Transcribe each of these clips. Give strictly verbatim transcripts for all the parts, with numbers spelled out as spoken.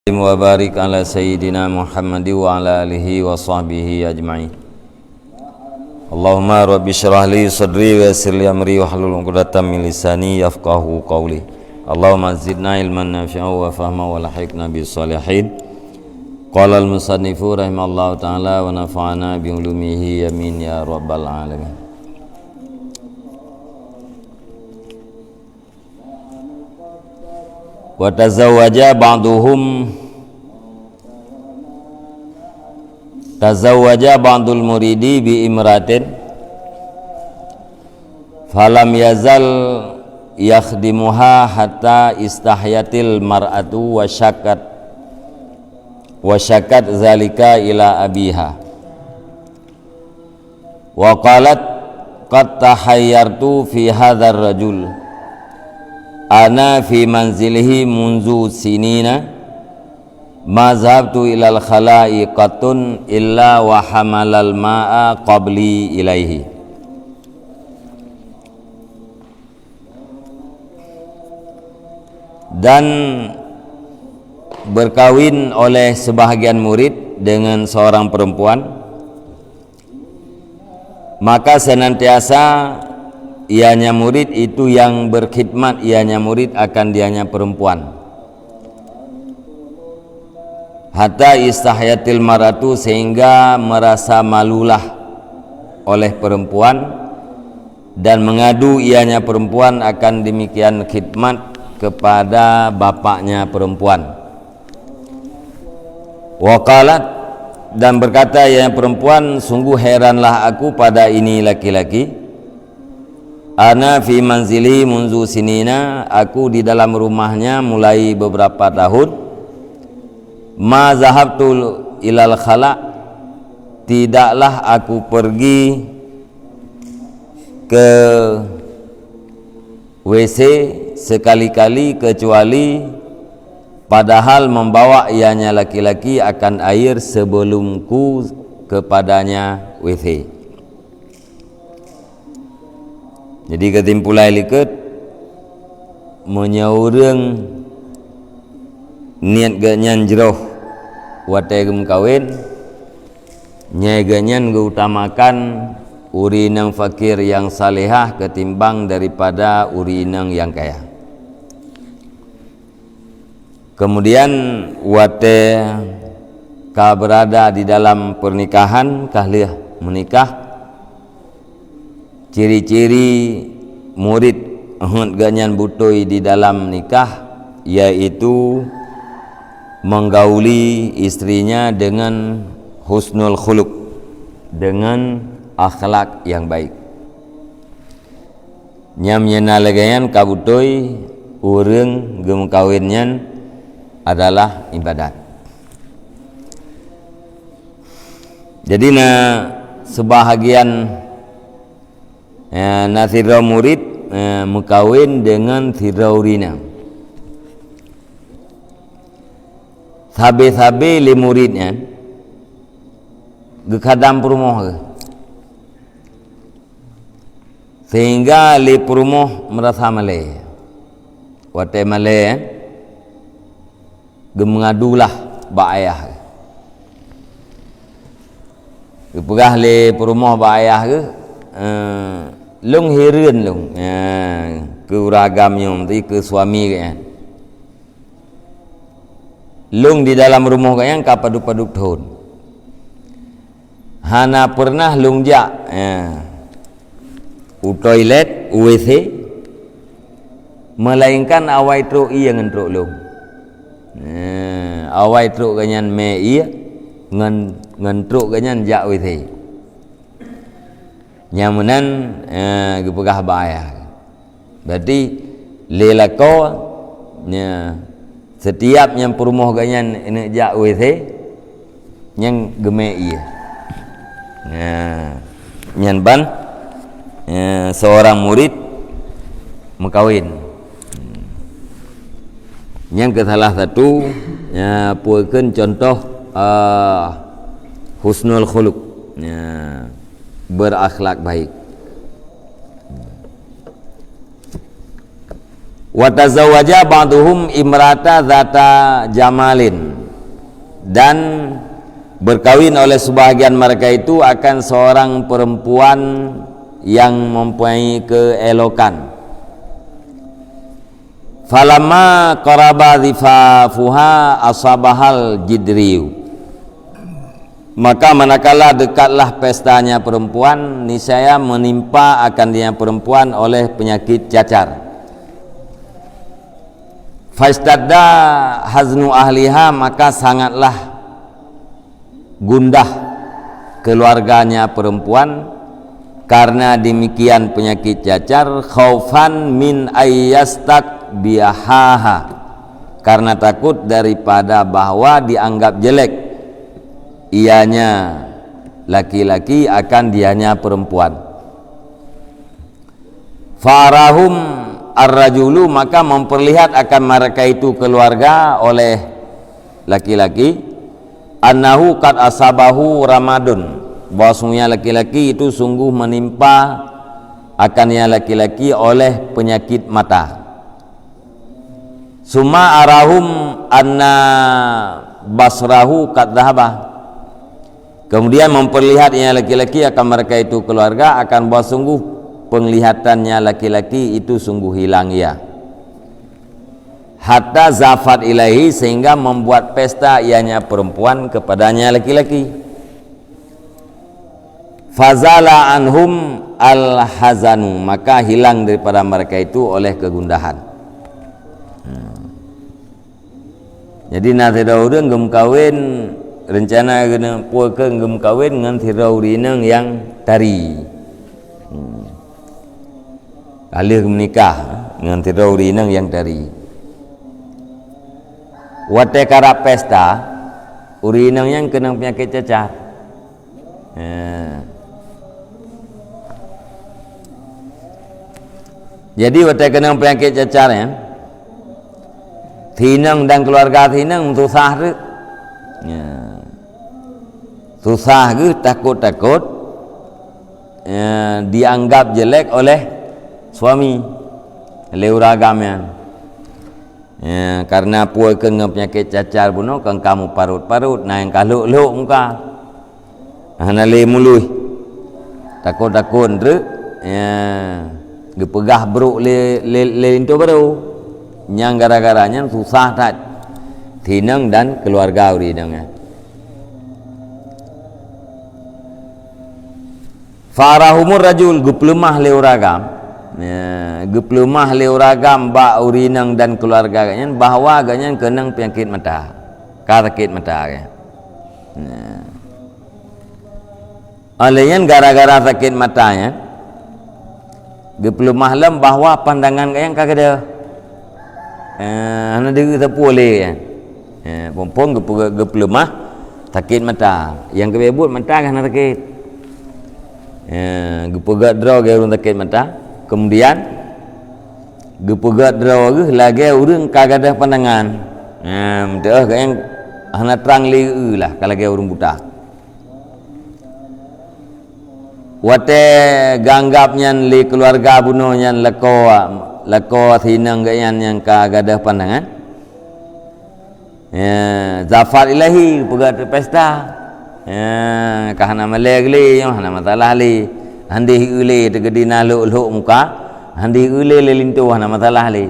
Wa barik ala sayyidina Muhammad wa ala alihi wa sahbihi ajma'in. Allahumma rabbi syrah li sadri wa yassir li amri wahlul 'uqdatam min lisani yafqahu qawli. Allahumma zidna ilman nafi'a wa fahma wa alhiqna bis salihin. Qala al musannifu rahimallahu ta'ala wa nafa'ana bi ulumihi, amin ya rabbal alamin. Wa tazawwaja ba'duhum, tazawwaja ba'dul muridi bi imratin, falam yazal yakhdimuha hatta istahyatil mar'atu wa syakat, wa syakat zalika ila abiha. Wa qalat, "Qad tahayyartu fi hadzal rajul. Ana fi manzilihi munzu sinina, ma zahabtu ilal khala'i qattun illa wa hamalal ma'a qabli ilaihi." Dan berkawin oleh sebahagian murid dengan seorang perempuan, maka senantiasa ianya murid itu yang berkhidmat ianya murid akan dianya perempuan. Hatta istahyatil mar'atu, sehingga merasa malulah oleh perempuan dan mengadu ianya perempuan akan demikian khidmat kepada bapaknya perempuan. Wa qalat, dan berkata ianya perempuan, "Sungguh heranlah aku pada ini laki-laki. Ana fi manzili munzu sinina, aku di dalam rumahnya mulai beberapa tahun. Ma zahabtu ilal khala, tidaklah aku pergi ke W C sekali-kali kecuali padahal membawa ianya laki-laki akan air sebelumku kepadanya W C." Jadi, kesimpulan likot, meunyoe ureuëng niet geuh nyan jroh watée geumeukawen, nyai geuh nyan geuutamakan ureuëng nyang fakir nyang salehah ketimbang daripada ureuëng nyang kaya. Kemudian, watée ka berada di dalam pernikahan, ka lheueh menikah, ciri-ciri murid heuet geuhnyan beutôi di dalam nikah, yaitu menggauli istrinya dengan husnul khuluq, dengan akhlak yang baik. Nyam nyena lagée nyan ka beutôi ureuëng geumeukawen nyan adalah ibadat. Jadi, na sebahagian, eh, na sidroe murid, eh, meukawen deungon sidroe ureuëng inong. Sabe-sabe lé murid nyan geukhadam peurumoh geuh. Sehingga lé peurumoh meurasa malée. Watée malée, eh, geumeungadulah bak ayah geuh. Geupeugah lé peurumoh bak ayah geuh, eh, "Lôn hireuen lôn, eh, keu ureuëng agam nyoe, keu suami geuh, eh. Lôn di dalam rumoh geuhnyan ka padub-padub thon. Hana peureunah lôn jak, eh, u toilet, u W C, meulainkan awai trok ié ngon trok lôn. Eh, awai trok geuhnyan mé ié ngon, ngon trok geuhnyan jak W C." Nyang meunan, eh, geupeugah bak ayah. Berarti lé lakoe, nya, setiap nyang peurumoh geuhnyan neuk jak W C, nyang geumé ié. Nah, nyan ban, eh, seorang murid meukawen. Nyang keu salah satu, ya, peue kheun contoh, ah, husnul khuluq. Ya, berakhlak baik. Wa tazawwaja ba'duhum imra'ata dzata jamalin, dan berkawin oleh sebahagian mereka itu akan seorang perempuan yang mempunyai keelokan. Falamma qaraba zifafuha asabahal jidriyu. Maka manakala dekatlah pestanya perempuan, niscaya menimpa akan dia perempuan oleh penyakit cacar. Fastadda haznu ahliha, maka sangatlah gundah keluarganya perempuan karena demikian penyakit cacar, khaufan min ayyastak biahaha, karena takut daripada bahwa dianggap jelek ianya laki-laki akan dianya perempuan. Farahum ar-rajulu, maka memperlihat akan mereka itu keluarga oleh laki-laki, annahu qad asabahu ramadun, bahwasanya laki-laki itu sungguh menimpa akan yang laki-laki oleh penyakit mata. Summa arahum anna basrahu qad dhahaba. Kemudian memperlihat yang laki-laki akan mereka itu keluarga akan bahwa sungguh penglihatannya laki-laki itu sungguh hilang ia. Hatta zafat ilaihi, sehingga membuat pesta ianya perempuan kepadanya laki-laki. Fazala anhum al-hazanu, maka hilang daripada mereka itu oleh kegundahan. Hmm. Jadi na sidroe ureuëng geumeukawen, rencana geuneuk puwoe keu geumeukawen ngon sidroe ureuëng inong nyang tari. Hmm. Ka lheueh meunikah ngon sidroe ureuëng inong nyang tari. Watée karab pesta, ureuëng inong nyan keunong peunyakét cacar. Ha. Jadi watée keunong peunyakét cacar nyan, si inong dan keuluwarga si inong susah teuk. Ya. Susah geuh, takot-takot, ya, dianggap jelek oleh suami, lé ureuëng agam nyan. Ya, karena peue keu ngon peunyakét cacar bunoe kan ka meuparot-parot, na nyang ka lhok-lhok muka. Hana lé muluih. Takot-takot treuk, ya, geupeugah brok lé, lé, lé linto barô. Nyang gara-gara nyan susah that si inong dan keuluwarga ureuëng inong nyan. Farahumur rajul, geupeuleumah lé ureuëng agam. Ya, geupeuleumah lé ureuëng agam bak ureuëng inong dan keuluwarga geuh nyan bahwa geuh nyan keunong peunyakét mata. Ka sakét mata geuh nyan. Ya. Oleh nyan gara-gara sakét mata nyan, geupeuleumah lom bahwa pandangan geuh nyan ka gadôh. Eh, hana deuh sapeue lé nyan. Eh, phon-phon geupeu-, geupeuleumah sakét mata. Nyang keubiet buet mata ka hana sakét. Eh, geupeugét droe geuh ureuëng sakét mata. Kemudian geupeugét droe geuh lagée ureuëng ka gadôh pandangan. Eh, meuteue geuh nyan hana trang lé geuh lah ka lagée ureuëng buta. Watée geuanggab nyan lé keuluwarga bunoe nyan lakoe, lakoe si inong geuh nyan nyang ka gadôh pandangan. Ya, zafat ilaihi, peugah teuk pesta. Ya, ka hana malée lé, nyoe hana masalah lé. Handéh eu lé, teugeudi na lhok-lhok muka, handéh eu lé lé linto hana masalah lé.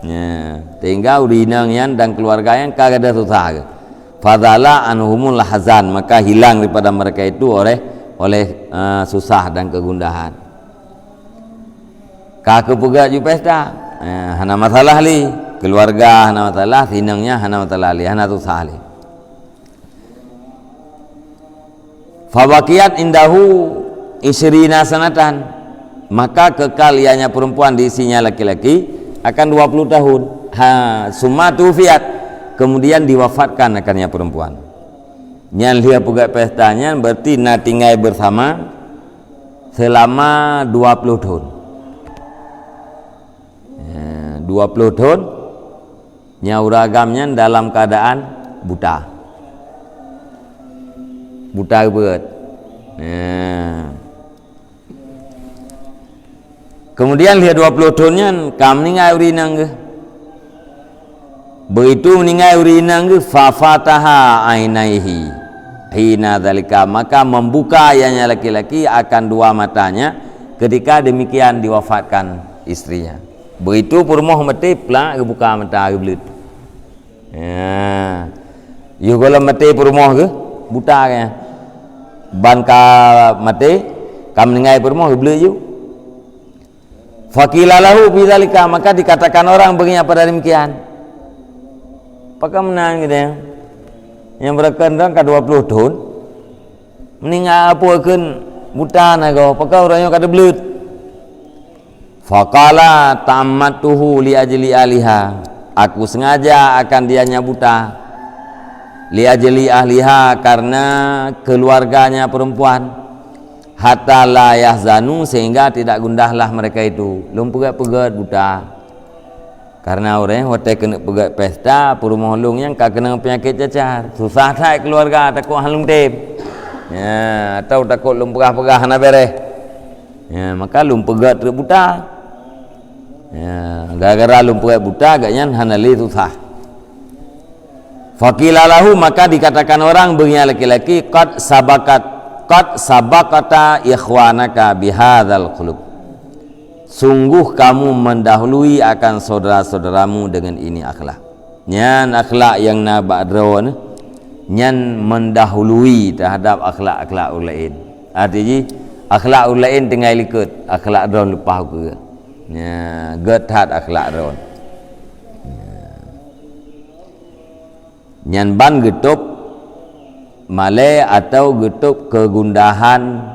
Ya, sehingga ureuëng inong nyan dan keuluwarga nyan ka gadôh susah geuh. Fazala anhumul hazan, maka hilang daripada mereka itu oleh, oleh, eh, susah dan kegundahan. Ka keupeugah ju pesta, eh, hana masalah lé. Keuluwarga hana masalah, si inong nyan hana masalah lé, hana susah lé. Fabaqiyat indahu isyrina sanatan. Maka kekal ianya perempuan di sisinya laki-laki akan dua puluh tahun. Ha, summa tufiat, kemudian diwafatkan akannya perempuan. Nyan lheueh peugah pesta nyan berarti na tinggai bersama selama dua puluh tahun. Ya, dua puluh tahun. Nyan ureuëng agam nyan dalam keadaan buta. Buta geupeugét. Nah. Kemudian lheueh dua ploh thon nyan ka meuninggai ureueng inong geuh. Begitu meuninggai ureueng inong geuh, fafataha ainaihi hina dzalika, maka membuka ianya laki-laki akan dua matanya ketika demikian diwafatkan istrinya. Begitu peurumoh maté, plak geubuka mata geubleuet. Ya. Yoh gohlom maté peurumoh geuh, buta geuh. Ban ka maté, ka meuninggai peurumoh geubleuet ju. Faqila lahu bidzalika, maka dikatakan orang bagi pada demikian. Pakon meunan gitu ya. Nyang beureukan dong ka dua ploh thon. Meuninggai apo kheun buta na goe, pakon ureueng nyoe ka teubleuet. Faqala ta'ammadtuhu li ajli ahliha. Aku sengaja akan dianya buta. Li ajli ahliha, karena keluarganya perempuan. Hatta la yahzanu, sehingga tidak gundahlah mereka itu. Lôn peugét-peugét buta. Karena ureueng watée keuneuk peugét pesta, peurumoh lôn nyang ka keunong peunyakét cacar. Susah that keuluwarga, takot hana lôn tem. Ya, atau takot lôn peugah-peugah hana beres. Ya, maka lôn peugét treuk buta. Ya, gara-gara lôn peugét buta, gobnyan hana lé susah. Faqila lahu, maka dikatakan orang bagi laki-laki, "Qad sabaqat, qad sabaqta ikhwanaka bihadzal khuluq." Sungguh kamu mendahului akan saudara-saudaramu dengan ini akhlak. Nyan akhlak nyang na bak droe nyan, nyan mendahului terhadap akhlak-akhlak ureueng laén. Arti jih, akhlak ureueng laén tinggai likot, akhlak droe leupah ukeue. Nya, gét that akhlak droe. Nyan ban geutôb malée atau geutôb keugundahan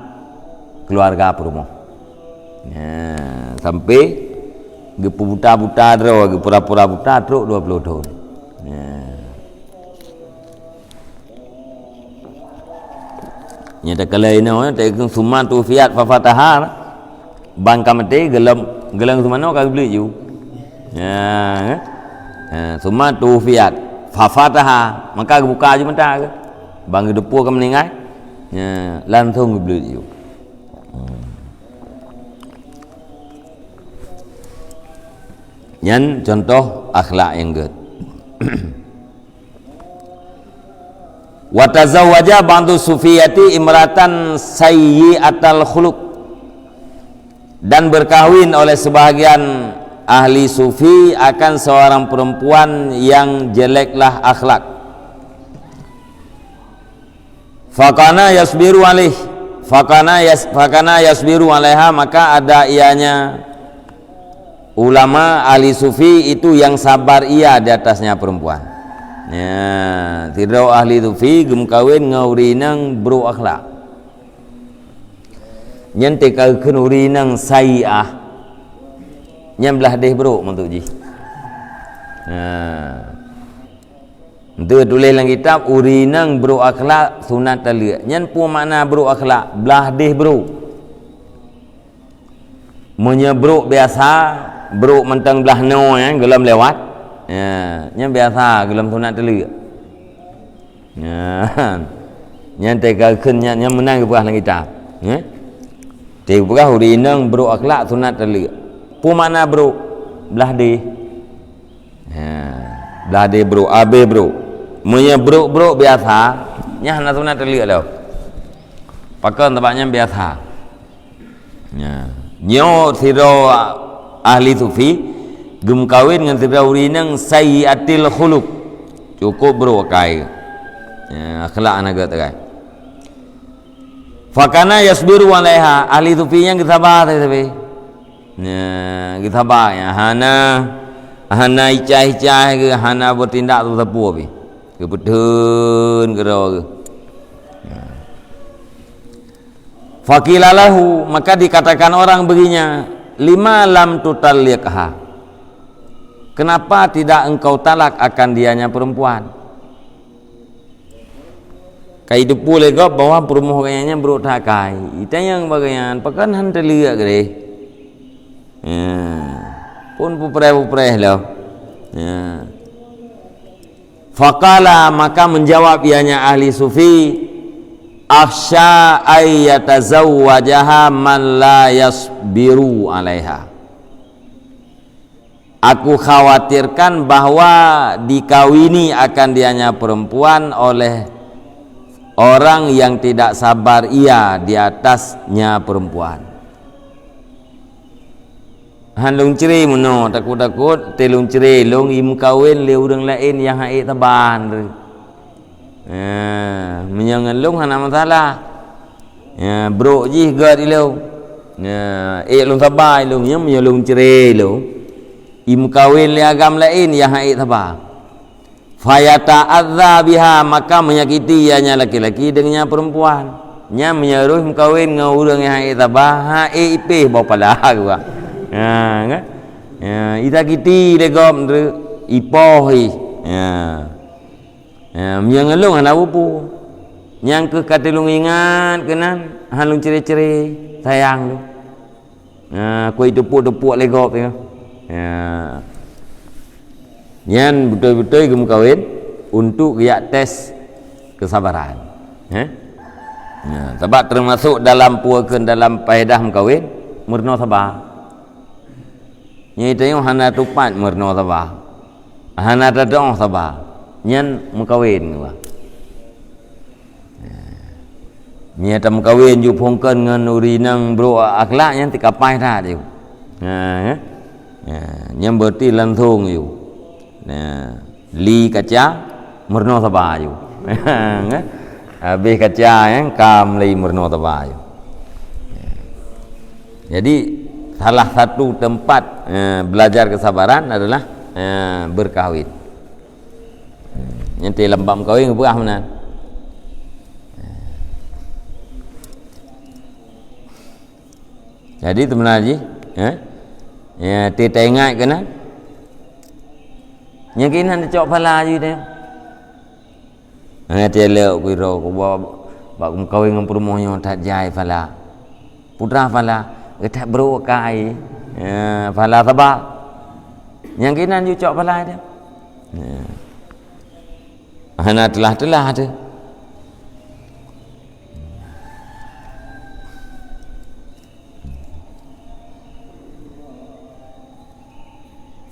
keuluwarga peurumoh. Nya, sampai geupeubuta-buta droe, geupura-pura buta trok dua ploh thon. Nya. Nya takalon inoe, taikheun summa tuwufiyat fafataha, ban ka maté, geulom, geulom seumanoe ka geubleuet ju. Ya, kan? Ha, summa tuwufiyat fafataha, maka geubuka ju mata geuh. Ban geuteupue ka meuninggai, ya, langsong geubleuet ju. Hmm. Nyan contoh akhlak nyang gét. Wa tazawwaja ba'du sufiyati imratan sayyi'atal khuluq, dan berkahwin oleh sebahagian ahli sufi akan seorang perempuan yang jeleklah akhlak. Fakana yasbiru alaih, fakana yas-, fakana yasbiru alaiha, maka ada ianya ulama ahli sufi itu yang sabar ia di atasnya perempuan. Ya, sidroe ahli sufi geumeukawen ngon ureueng inong brok akhlak. Nyan teuka kheun ureueng inong sayyi'ah. Nyan blah deh brok maksud jih. Nah. Enteuk tuléh lam kitab, ureueng inong brok akhlak sunat taleuek. Nyan peue makna brok akhlak? Blah deh brok. Meunyoe brok biasa, brok mantong blah noe, ya, geulom lewat. Ya, nyan biasa geulom sunat taleuek. Nyan. Nyan teuka kheun nyan, nyan meunan geupeugah lam kitab. Ya. Teupeugah ureueng inong brok akhlak sunat taleuek. Peue makna brok? Blah deh. Ha, blah deh brok, abéh brok. Meunyoe brok-brok biasa, nyan hana sunat taleuek lom. Pakon, sabab nyan biasa. Nya, nyoe sidroe ahli sufi geumeukawen ngon sidroe ureueng inong sayyi'atil khuluq. Cukup brok akai. Nya, akhlak hana gét akai. Fakana yasbiru alaiha, ahli sufi nyan geusaba sabe-sabe. Nya, geusaba, ya, hana, hana icah-icah geuh, hana beutindak sapeue-sapeue pih. Geupeutheun keudroe geuh. Nya. Faqila lahu, maka dikatakan orang baginya, "Lima lam tutalliqha?" Kenapa tidak engkau talak akan dianya perempuan? Ka jiteupeue lé gob bahwa peurumoh gobnyan nyan brok that akai. Itanyong bak gobnyan, pakon hana taleuek keudeh? Ya. Phon pupreh-pupreh lom. Ya. Faqala, maka menjawab ianya ahli sufi, "Akhsya ay yatazawwajaha man la yasbiru alaiha." Aku khawatirkan bahwa dikawini akan dianya perempuan oleh orang yang tidak sabar ia di atasnya perempuan. Han lôn cre meunoe, takot-takot teu lôn cre lôn imeukawen lé ureuëng laén nyang han ék saban. Ha, meunyoe ngon lôn hana masalah. Ya, brok jih gét ilôn. Ya, ék lôn saban ilôn, nyan meunyoe lôn cre ilôn, imeukawen lé agam laén nyang han ék saban. Fayata'adza biha, maka menyakiti ianya laki-laki dengan perempuan. Nyan meunyoe rôh meukawen ngon ureuëng nyang han ék saban, han ék ipéh boh pala geuh. Ha, kan? Ya, isakiti lé gob nteuk, ipoh ih. Ya. Ya, meunyoe ngon lôn hana peue-peue. Nyang keuh ka teulôn ingat keunan, han lôn cre-cre, sayang lôn. Ha, keu iteupok-teupok lé gob nyoe. Ya. Nyan beutôi-beutôi geumeukawen untuk geujak tes kesabaran. Heh? Ya, sabab teumasok dalam peue kheun dalam paedah meukawen, meurunoe saba. Nyan tanyoe hana tupat meurunoe saba. Hana tatu'oh saba. Nyan meukawen ngon. Meunyoe tameukawen ju phongkeun ngon ureuëng inong brok akhlak, nyan teukapai that ju. Ha, ya. Ya, nyan berarti langsong ju. Nah, li kaca meurunoe saba ju. Kan? Habéh kaca, ya, kam li meurunoe saba ju. Jadi salah satu tempat, eh, belajar kesabaran adalah, eh, berkahwin. Nyan teuh lam bab meukawen geupeugah meunan. Jadi teumeunan jih, eh? Ya, teuh taingat keunan. Nyang keunan teucok phala jih teuh. Hana teuh lé kuyroe, bak meukawen ngon peurumoh nyoe that jai phala. Putra phala, geutak brok kai. Ya, phala saba. Nyang keunan ju cok phala teuh. Ya. Hana teulah-teulah teuh.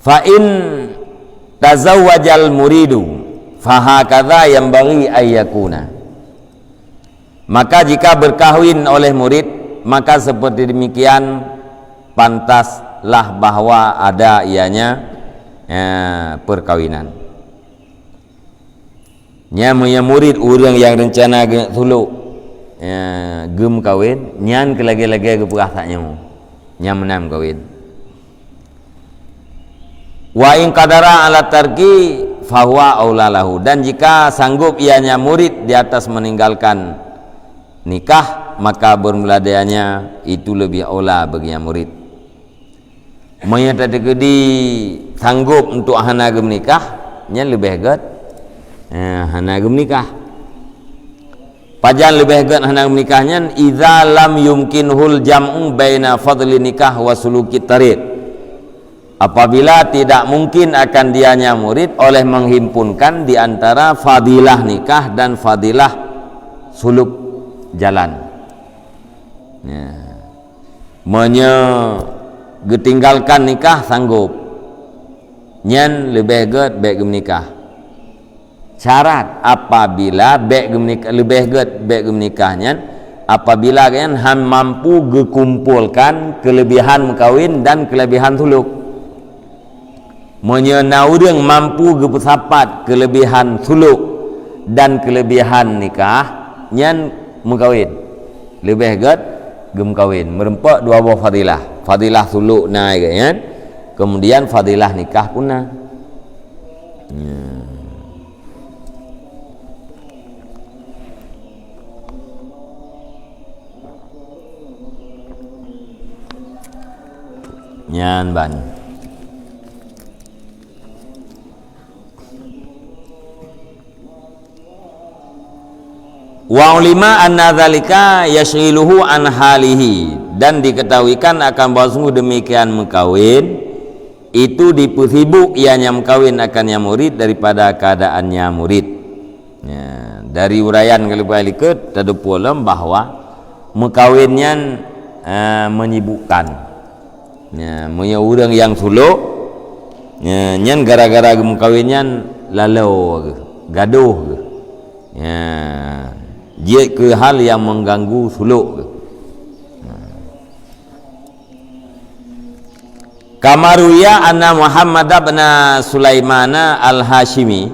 Fa in tazawwajal muridu, fa hakadza yanbaghi an yakuna. Maka jika berkahwin oleh murid, maka seperti demikian pantaslah bahwa ada ianya, eh, perkawinan. Nyan meunyoe murid ureuëng nyang reuncana geuneuk sulok, ya, geumeukawen, nyan keu lagée-lagée geupeugah that nyoe, nyan meunan meukawen. Wa in qadara ala tarki fahuwa aula lahu, dan jika sanggup ianya murid di atas meninggalkan nikah, maka bermula darinya itu lebih aula bagi yang murid. Meunyoe tateukeudi sanggob untuk hana geumeunikah, nyan leubeh gét, eh, hana geumeunikah. Pajan leubeh gét hana geumeunikah nyan? Idza lam yumkinhul jam'u baina fadli nikah wa suluki tariq. Apabila tidak mungkin akan dianya murid oleh menghimpunkan di antara fadilah nikah dan fadilah suluk jalan. Ya. Meunyoe geutinggalkan nikah sanggob, nyan leubeh gét bék geumeunikah. Syarat apabila bék geumeunikah, leubeh gét bék geumeunikah nyan, apabila nyan han mampu geukumpolkan keuleubehan meukawen dan keuleubehan suluk. Meunyoe na ureuëng mampu geupeusapat keuleubehan suluk dan keuleubehan nikah, nyan meukawen. Leubeh gét geumeukawen. Meureumpok dua boh fadilah. Fadilah suluk na gét nyan, kemudian fadilah nikah pun na. Ya. Nyan ban. Wa ulima anna dzalika yasyghiluhu an halihi, dan diketahuikan akan bahwa sungguh demikian meukawen itu dipeusibuk ianya meukawen akan nyang murid daripada keadaannya murid. Ya, dari uraian keuleubah likot teudeungoe lom bahwa meukawen nyan, eh, menyibukkan. Ya, meunyoe ureuëng nyang suluk, Ya, nyan gara-gara geumeukawen nyan laloe geuh, gadôh geuh. Ya, jeuet keu hal nyang mengganggu sulok geuh. Kama ruwiya anna Muhammad bin Sulaimana Al-Hasyimi,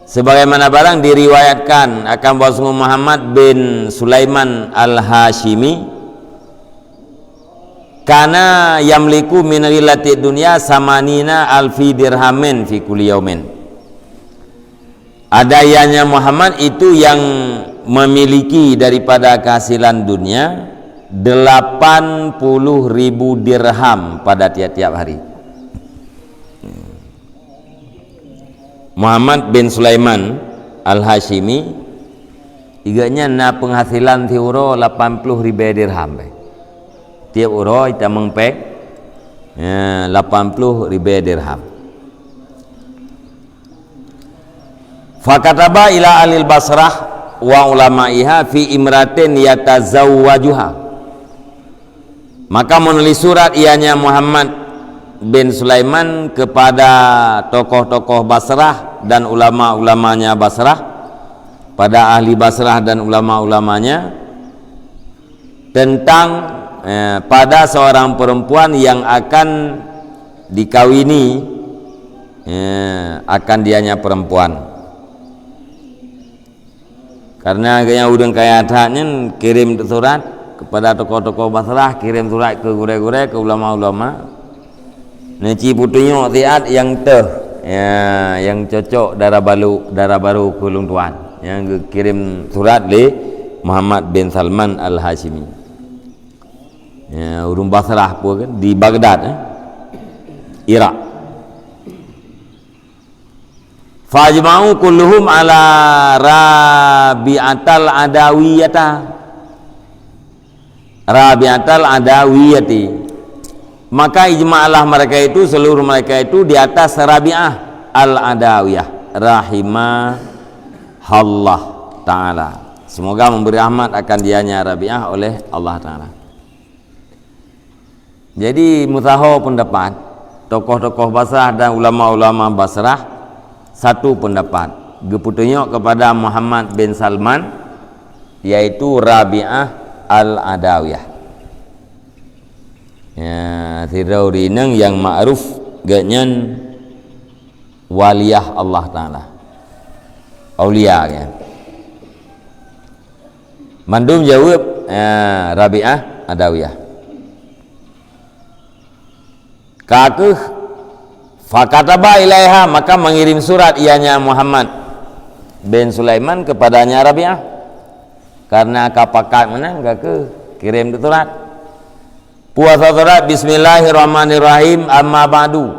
sebagaimana barang diriwayatkan akan bahwasungguh Muhammad bin Sulaiman Al-Hasyimi, kana yamliku min ghilatid dunya samanina alfi dirhamin fi kulli yaumin. Ada ianya Muhammad itu yang memiliki daripada kehasilan dunia delapan puluh ribu dirham pada tiap-tiap hari. Muhammad bin Sulaiman Al-Hasyimi, gobnyan na penghasilan siuroe lapan puluh ribée dirham. Tiep uroe jitamong péng, ya, lapan puluh ribée dirham. Fakataba ila ahlil Basrah wa ulama'iha fi imratin yatazawwajuha. Maka menulis surat ianya Muhammad bin Sulaiman kepada tokoh-tokoh Basrah dan ulama-ulamanya Basrah, pada ahli Basrah dan ulama-ulamanya, tentang, eh, pada seorang perempuan yang akan dikawini, eh, akan dianya perempuan. Karena gaya ureuëng kaya that nyan kirim surat kepada tokoh-tokoh Basrah, kirim surat ke gurée-gurée, ke ulama-ulama. Neuci peutunyok siat nyang teuh, ya, nyang cocok dara balu, dara baru keu lôn tuan. Nyang geukirim surat lé Muhammad bin Salman Al-Hasyimi. Ya, ureuëng Basrah pun kan, di Baghdad, eh? Irak. Fajma'u kulluhum ala Rabi'atal Adawiyata. Rabi'atal Adawiyati. Maka ijma'lah mereka itu, seluruh mereka itu di atas Rabi'ah Al-Adawiyah rahimahallah taala. Semoga memberi rahmat akan dianya Rabi'ah oleh Allah Taala. Jadi, meusaho pendapat, tokoh-tokoh Basrah dan ulama-ulama Basrah satu pendapat, geupeutunyok kepada Muhammad bin Salman, yaitu Rabi'ah Al-Adawiyah. Ya, sidroe ureuëng inong nyang ma'ruf gobnyan waliah Allah Taala. Aulia, ya. Mandum jaweueb, ya, Rabi'ah Adawiyah. Ka kheueh, fakataba ilaiha, maka mengirim surat ianya Muhammad bin Sulaiman kepadanya Rabi'ah. Karena ka pakat meunan, ka kheueh kirim surat. Puasa surat, bismillahirrahmanirrahim, amma ba'du.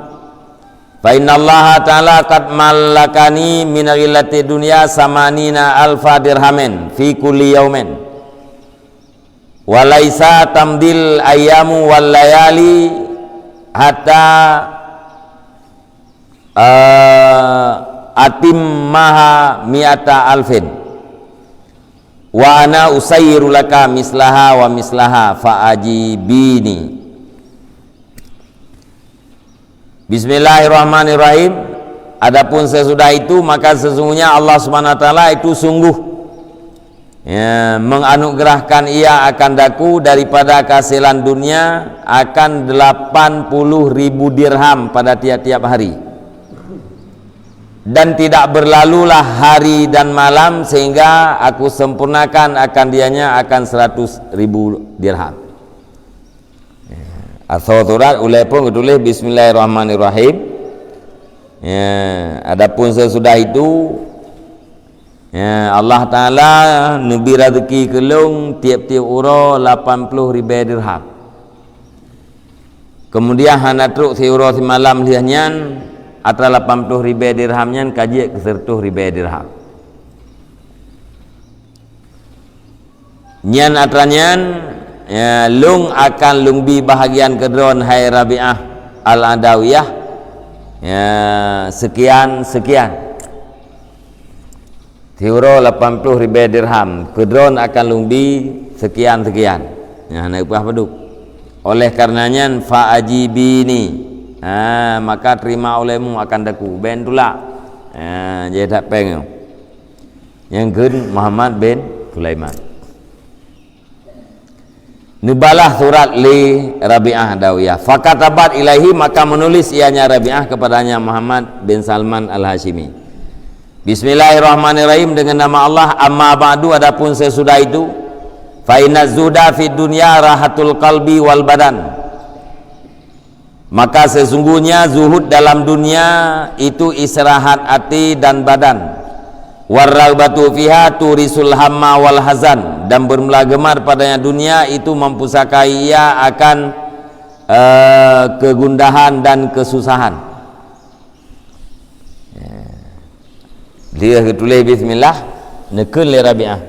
Fa innallaha ta'ala qad mallakani min ghilati dunya samanina alfa dirhamin fi kulli yaumin. Wa laisa tamdil ayyamu wal layali hatta, eh, atimmaha mi'ata alfin. Wa ana usayyiru laka mislaha wa mislaha fa ajibini. Bismillahirrahmanirrahim. Adapun sesudah itu, maka sesungguhnya Allah Subhanahu wa Taala itu sungguh, ya, menganugerahkan ia akan daku daripada kehasilan dunia akan delapan puluh ribu dirham pada tiap-tiap hari. Dan tidak berlalulah hari dan malam sehingga aku sempurnakan akan dianya akan seratus ribu dirham. Asoe surat ulée phon geutuléh, "Bismillahirrahmanirrahim." Ya, adapun sesudah itu, ya, Allah Taala neubi rezeki keu lôn tiep-tiep uroe lapan ploh ribée dirham. Kemudian hana trok siuroe simalam lheueh nyan, atra lapan ploh ribée dirham nyan ka jeuet keu seureutôh ribée dirham. Nyan atra nyan, ya, lôn akan lôn bi bahagian keu droen, hai Rabi'ah Al-Adawiyah, ya, sekian-sekian. Siuroe lapan ploh ribée dirham, keu droen akan lôn bi sekian-sekian. Nyan hana peugah padub. Oleh karena nyan, fa ajibini, Ha, maka terima olehmu akan daku, ben tulak. Ha, jadi that péng nyoe. Nyang kheun Muhammad bin Sulaiman. Neubalah surat lé Rabi'ah Adawiyah. Fakatabat ilaihi, maka menulis ianya Rabi'ah kepadanya Muhammad bin Salman Al-Hasyimi. Bismillahirrahmanirrahim, dengan nama Allah, amma ba'du, adapun sesudah itu, fa inna zuhda fid dunya rahatul qalbi wal badan. Maka sesungguhnya zuhud dalam dunia itu istirahat hati dan badan. Warraghbatu fiha turisul hamma wal hazan, dan bermula gemar padanya dunia itu mempusakai ia akan, eh, kegundahan dan kesusahan. Ya. Lheueh geutuléh bismillah, neukheun lé Rabi'ah.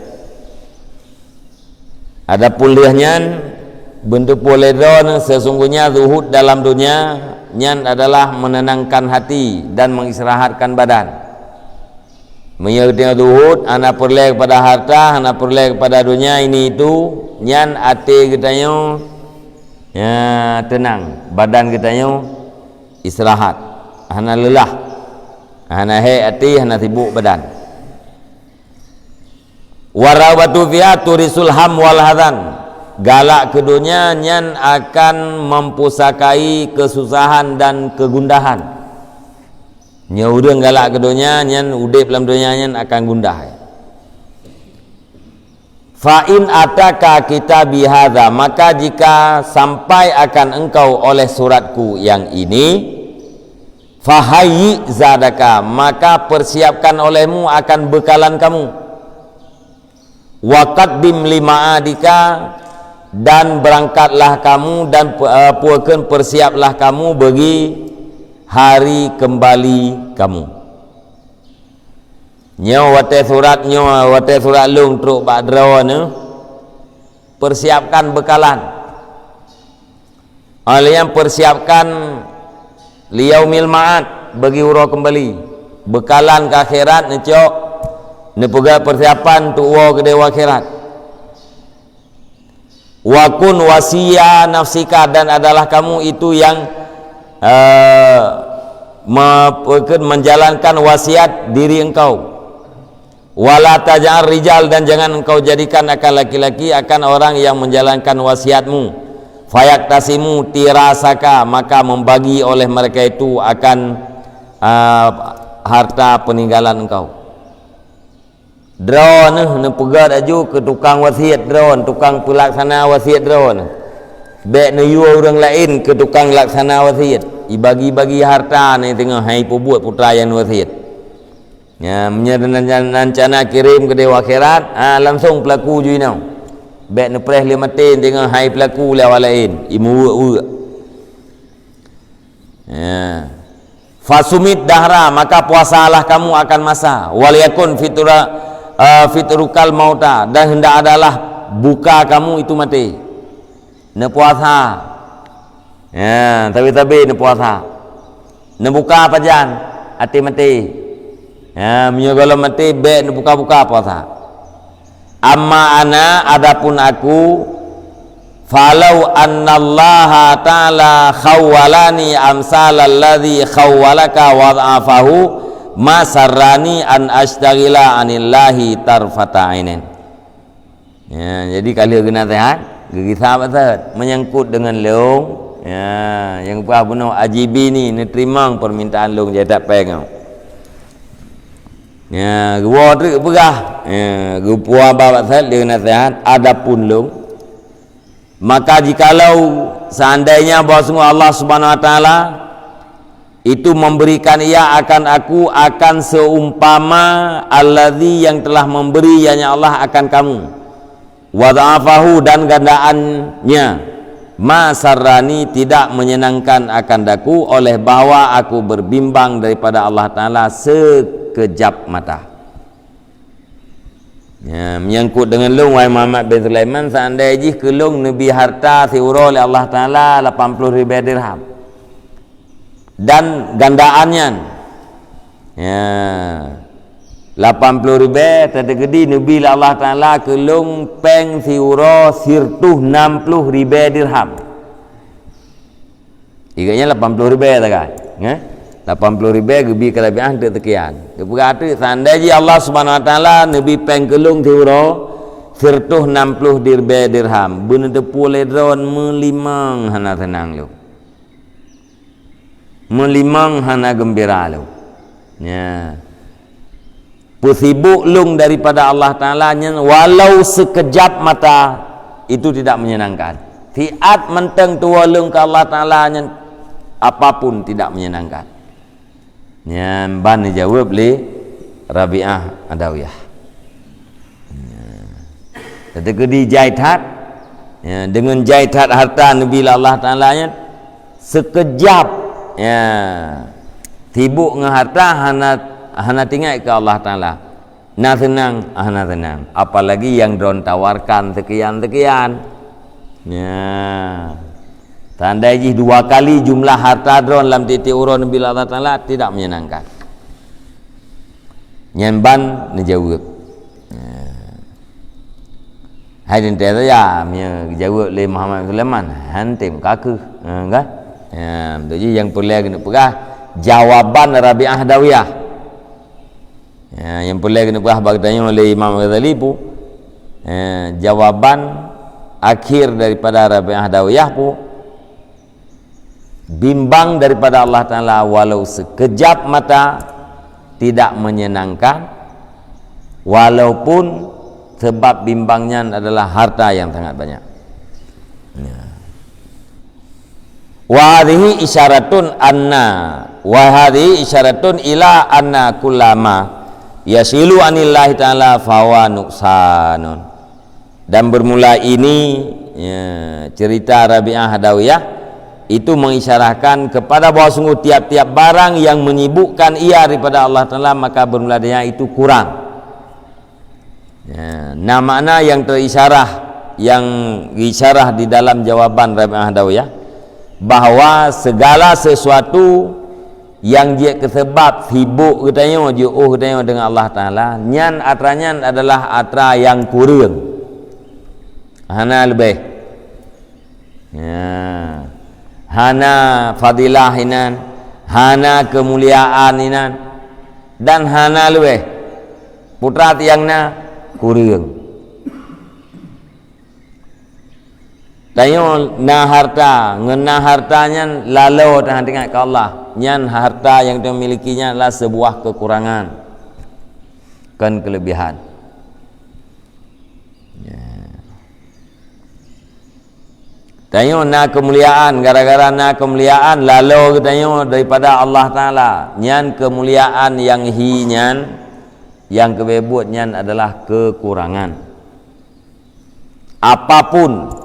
Adapun lheueh nyan, beuneuteupeu lé droeneuh, sesungguhnya zuhud dalam dunia nyan adalah menenangkan hati dan mengistirahatkan badan. Meunyoe geutanyoe zuhud, hana peureulée kepada harta, hana peureulée kepada dunia ini itu, nyan até geutanyoe, ya, tenang, badan geutanyoe istirahat, hana leulah, hana hék até, hana sibuk badan. Warraghbatu fiha turisul ham wal hazan. Galak keu donya nyan akan mempusakai kesusahan dan kegundahan. Nyoe ureuëng galak keu donya nyan, udeb lam donya nyan akan gundah. Fa in ataka kitabi hadza, maka jika sampai akan engkau oleh suratku yang ini, fahayyi zadaka, maka persiapkan olehmu akan bekalan kamu. Wa qaddim li ma'adika, dan berangkatlah kamu dan, eh, puakeun persiaplah kamu bagi hari kembali kamu. Nyoe watée surat, nyoe watée surat lôn trok bak droeneuh, persiapkan bekalan. Alaihi persiapkan liyaumil ma'ad, bagi uroe kembali. Bekalan ke akhirat neucok, neupeugah persiapan untuk uroe keudeh akhirat. Wa kun wasiya nafsika, dan adalah kamu itu yang, eh, me-, menjalankan wasiat diri engkau. Wala taj'al rijal, dan jangan engkau jadikan akan laki-laki, akan orang yang menjalankan wasiatmu. Fayaktasimu tirasaka, maka membagi oleh mereka itu akan, ah, harta peninggalan engkau. Droeneuh neupeugah laju keu tukang wasiat droeneuh, tukang peulaksana wasiat droeneuh. Bék neuyue ureuëng laén keu tukang laksana wasiat. Ibagi-bagi harta nyan teungoh hai peubuet putra nyang wasiat. Ya, meunyoe nan, nan, nan cana kirém keudeh akhirat, ah, langsung peulaku ju inoe. Bék neupreh lé maté teungoh hai peulaku lé awak laén, imuweuek-weuek. Ya. Fasumit dahra, maka puasalah kamu akan masa. Wal yakun fitra, eh, fitrukal mauta, dan hendak adalah buka kamu itu maté. Neupuasa. Ya, tabe-tabe neupuasa. Neubuka pajan, até maté. Ya, meunyoe gohlom maté, bék neubuka-buka puasa. Amma ana, adapun aku, falau annallaha ta'ala khawwalani amsalalladzi khawwalaka wa dha'afahu, ma sarrani an ashtagila anillahi tarfata ainin. Ya, jadi ka lheueh geunaseuhat, geugisa bak Sa'ad. Menyangkut dengan lôn, ya, nyang peugah bunoe ajibni, neuteurimong permintaan lôn, jai that péng nyoe. Ya, geuwoe treuk peugah. Ya, geupeugah bak Sa'ad lé geunaseuhat, adapun lôn, maka jikalau seandainya bahwasungguh Allah Subhanahu wa Taala itu memberikan ia akan aku akan seumpama alladzi yang telah memberi, yakni Allah, akan kamu, wa dha'afahu, dan gandaannya, ma sarrani, tidak menyenangkan akan daku oleh bahwa aku berbimbang daripada Allah Taala sekejap mata. Ya, menyangkut dengan lôn, wahai Muhammad bin Sulaiman, seandai jih keu lôn neubi harta siuroe lé Allah Taala lapan ploh ribée dirham dan gandaan nyan, ya, lapan ploh ribée, teukeudi neubi lé Allah Taala keu lôn péng siuroe sireutoh nam ploh ribée dirham. Iga nyan lapan ploh ribèe sagai, eh? Lapan ploh ribèe geubi keu Rabi'ah teuk seukian. Geupeugah teuk, seandai jih Allah Subhanahu Wa Taala neubi péng keu lôn siuroe siratoh nam ploh ribèe dirham, beuneuteupeu lé droe meulimong hana seunang lôn. Meulimong hana geumbira lôn. Nya. Peusibok lôn daripada Allah Taala nyan walau seukejap mata, itu tidak menyenangkan. Siat mantong tuwoe lôn keu Allah Taala nyan, apapun tidak menyenangkan. Nyan ban neujaweueb lé Rabi'ah Adawiyah. Teukeudi jai that, ya, deungon jai that harta neubi lé Allah Taala nyan, seukejap, ya, sibok ngon harta hana, hana teuingat keu Allah Taala. Na seunang, hana seunang. Apalagi nyang droen tawarkan seukian-seukian. Ya. Seandai jih dua kali jumlah harta droen lam tiep-tiep uroe neubi lé Allah Taala, tidak menyenangkan. Nyan ban neujaweueb. Hai teuntèe saja, meunyoe geujaweueb lé Muhammad Sulaiman, han tem ka kheueh. Ha, kan? Ya, beutôi jih nyang peureulèe keuneuk peugah, jawaban Rabi'ah Adawiyah. Ya, nyang peureulèe keuneuk peugah bak geutanyoe lé Imam Ghazali pu, ya, jawaban akhir daripada Rabi'ah Adawiyah pu, bimbang daripada Allah Taala walau seukejap mata tidak menyenangkan, walaupun sebab bimbang nyan adalah harta nyang sangat banyak. Ya. Wa hadhihi isyaratun anna, wa hadhihi isyaratun ila anna kullama yasilu anillahi ta'ala fahuwa nuqsanun. Dan bermula ini, ya, cerita Rabi'ah Adawiyah itu mengisyarahkan kepada bahwa sungguh tiap-tiap barang yang menyibukkan ia daripada Allah Taala, maka bermula dengannya itu kurang. Ya, nah, makna yang terisyarah, yang isyarah di dalam jawaban Rabi'ah Adawiyah, bahwa segala sesuatu yang jeuet keu seubab sibok geutanyoe, jiôh geutanyoe deungon Allah Taala, nyan atra nyan adalah atra nyang kureueng. Hana leubeh. Ya. Hana fadilah inan, hana keumuliaan inan, dan hana leubeh. Putra tiang na kureueng. Tanyoe na harta, ngon na harta nyan lalo teuingat keu Allah. Nyan harta nyang tanyoe miliki nyan adalah sebuah kekurangan, kon kelebihan. Ya. Tanyoe na keumuliaan, gara-gara na keumuliaan lalo geutanyoe daripada Allah Taala. Nyan keumuliaan nyang hi nyan, nyang keubeue buet nyan adalah kekurangan. Apapun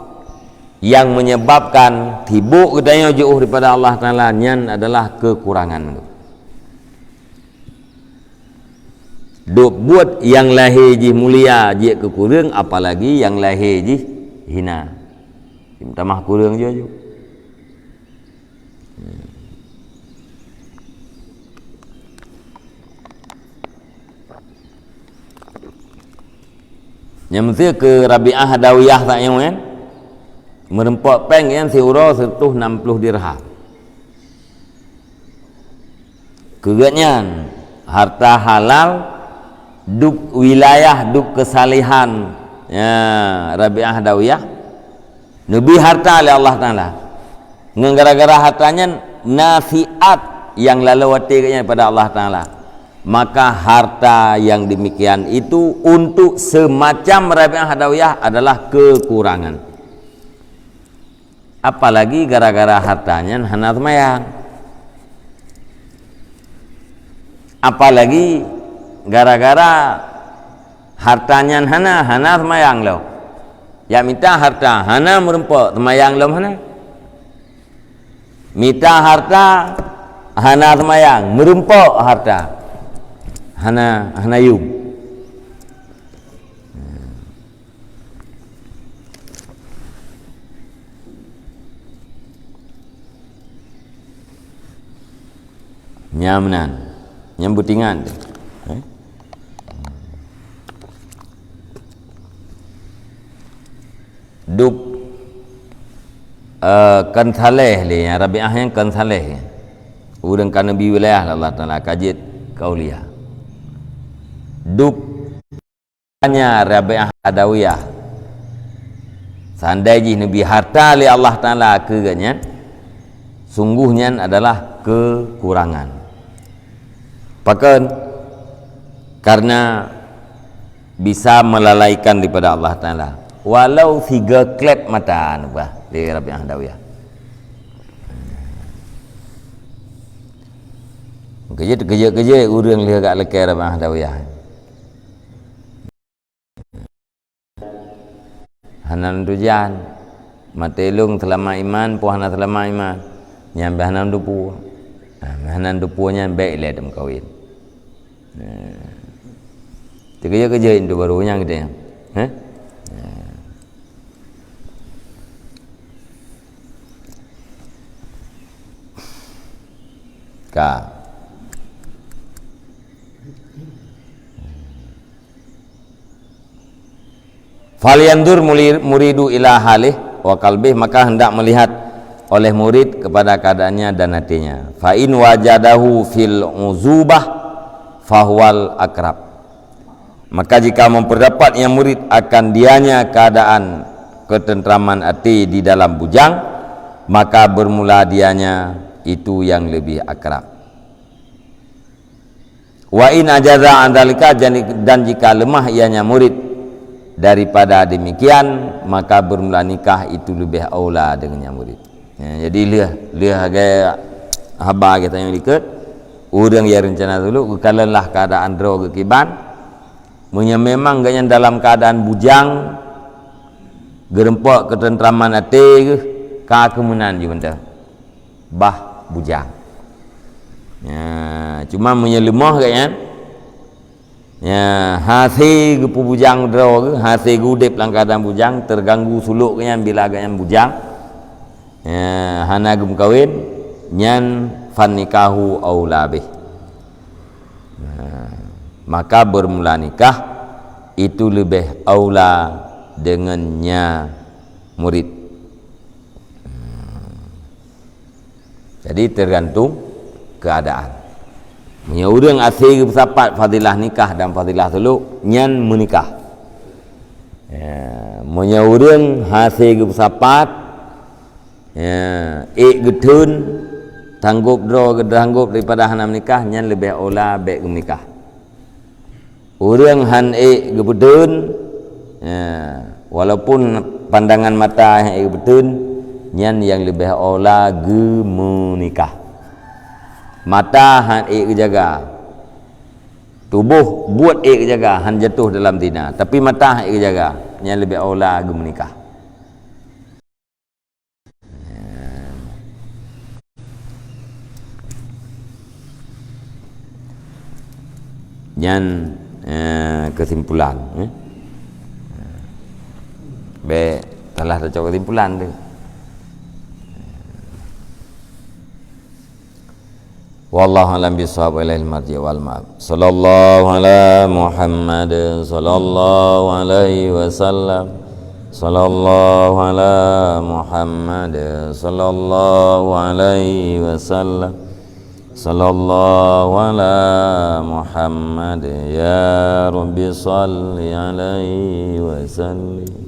yang menyebabkan sibok geutanyoe jiôh daripada Allah Taala, nyan adalah kekurangan. Dok buet nyang lahé jih mulia jeuet keu kureueng, apalagi nyang lahé jih hina. Tamah kureueng jih. Nyang meusé keu Rabi'ah Adawiyah tanyoe nyan, meureumpok péng nyan siuroe siratoh nam ploh dirham. Keu geuhnyan, harta halal, dub wilayah, dub keusalehan, ya, Rabi'ah Adawiyah, neubi harta lé Allah Taala. Ngon gara-gara harta nyan na siat nyang lalo watèe geuhnyan daripada Allah Taala. Maka harta yang demikian itu untuk semacam Rabi'ah Adawiyah adalah kekurangan. Apalagi gara-gara harta nyan hana seumayang. Apalagi gara-gara harta nyan hana, hana seumayang lom. Jak mita harta, hana meureumpok, seumayang lom hana. Mita harta, hana seumayang, meureumpok harta, hana, hana yum. Nyan meunan. Nyan beutingan teuh. Eh? Dub Eh, kon saleh lé, nyang Rabi'ah nyan kon saleh. Ureuëng ka neubri wilayah lé Allah Taala, ka jeuet keu aulia. Dup nya Rabi'ah Adawiyah. Seandai jih neubri harta lé Allah Taala keu geuhnyan, sungguh nyan adalah kekurangan. Pakon? Karena bisa melalaikan daripada Allah Taala. Walau siga klep mata, neupeugah lé Rabi'ah Adawiyah. Keujeuet-keujeuet ureuëng lheueh geulakée Rabi'ah Adawiyah. Hana lôn tujan. Maté lôn seulama iman, po hana seulama iman. Nyan bèk hana lôn tupeue. Ah, hana lôn tupeue nyan bèk ilée teumeukawen. Nah. Teukeujeuet-keujeuet intu baru nyang geude nyan. Heh? Nah. Ka. Falyanzur muli-, muridu ila halih wa qalbih, maka hendak melihat oleh murid kepada keadaannya dan hatinya. Fa in wajadahu fil uzubah fahuwal akrab. Maka jika memperdapat yang murid akan dianya keadaan ketentraman hati di dalam bujang, maka bermula dianya itu yang lebih akrab. Wa in ajaza an dzalika, dan jika lemah ianya murid daripada demikian, maka bermula nikah itu lebih aula dengan yang murid. Ya, jadi lheueh, lheueh lagée haba geutanyoe likot, ureuëng nyang rencana tuluk geukalon lah keadaan droe geukiban. Meunyoe memang geuhnyan dalam keadaan bujang, geureumpok ketentraman até geuh, ka keumeunan jih mantong. Bah bujang. Ya, cuma meunyoe leumoh geuhnyan, ya, hase geupeubujang droe geuh, hase geuudeb lam keadaan bujang, teuganggu sulok geuhnyan bila geuhnyan bujang, ya, hana geumeukawen, nyan fan nikahu aula bih. Nah, maka bermula nikah itu lebih aula dengan nya murid. Jadi tergantung keadaan. Meunyoe ureuëng hase geupeusapat fadilah nikah dan fadilah sulok, nyan meunikah. Ya, meunyoe ureuëng hase geupeusapat, ya, ék geutheun, tanggôb droe geutanggôb daripada hana meunikah, nyan leubeh aula bék geumeunikah. Ureuëng han ék geupeutheun, ya, walaupun pandangan mata han ék geupeutheun, nyan nyang leubeh aula geumeunikah. Mata han ék geujaga, tuboh buet ék geujaga, han jatuh dalam zina, tapi mata han ék geujaga, nyan leubeh aula geumeunikah. Nyan, eh, kesimpulan, eh. Bék salah tacok kesimpulan tu. Wallahu a'lam bissawab, wa ilaihil marji' wal ma'ab. Sallallahu ala Muhammad, sallallahu alaihi wasallam. Sallallahu ala Muhammad, sallallahu alaihi wasallam. Sallallahu ala Muhammad, ya Rabbi salli alaihi wasallim.